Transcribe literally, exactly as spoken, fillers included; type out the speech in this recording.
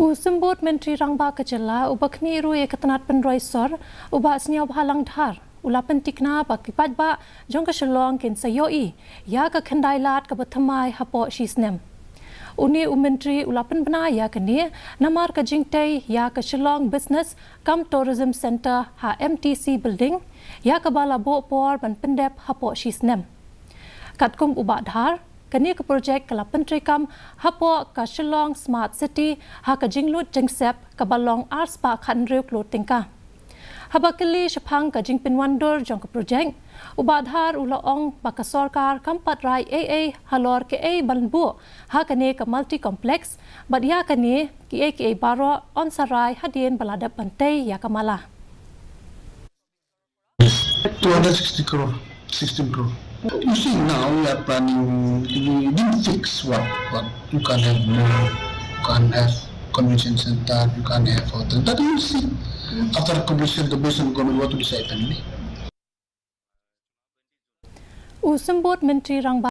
U Symbud Myntri Rangbah ka jylla, uba khmih ruh ïa ka tnat pynroi sor, u Bah Sniawbhalang Dhar, u la pyntikna ba ki paidbah jong ka Shillong kin sa ïohi ïa ka khyndai lad kaba thymmai hapoh shi snem. Une u myntri u la pynbna ïa kane namar ka jingtei ïa ka Shillong Business cum Tourism Centre ha M T C Building, ïa kaba la buh por ban pyndep hapoh shi snem. Katkum u Bah Dhar, kane ka projek ka la pyntreikam hapoh ka Shillong Smart City ha ka jinglut jingsep kaba long arspah khathynriew klur tyngka. Haba kylli shaphang ka jingpynwandur jong ka projek, u Bah Dhar u la ong ba ka sorkar kam pat rai ei ei halor kaei ban buh ha kane ka multi complex, bad ïa kane kiei kiei baroh yn sa rai hadien ba la dep ban tei ïa ka mala. Two hundred sixty crore, sixteen crore. You see, now we are planning, we didn't fix what, what you can have more, you can have convention center, you can have hotel. That you see, after completion, the Business Government, what to decide finally. U Symbud Myntri Rangbah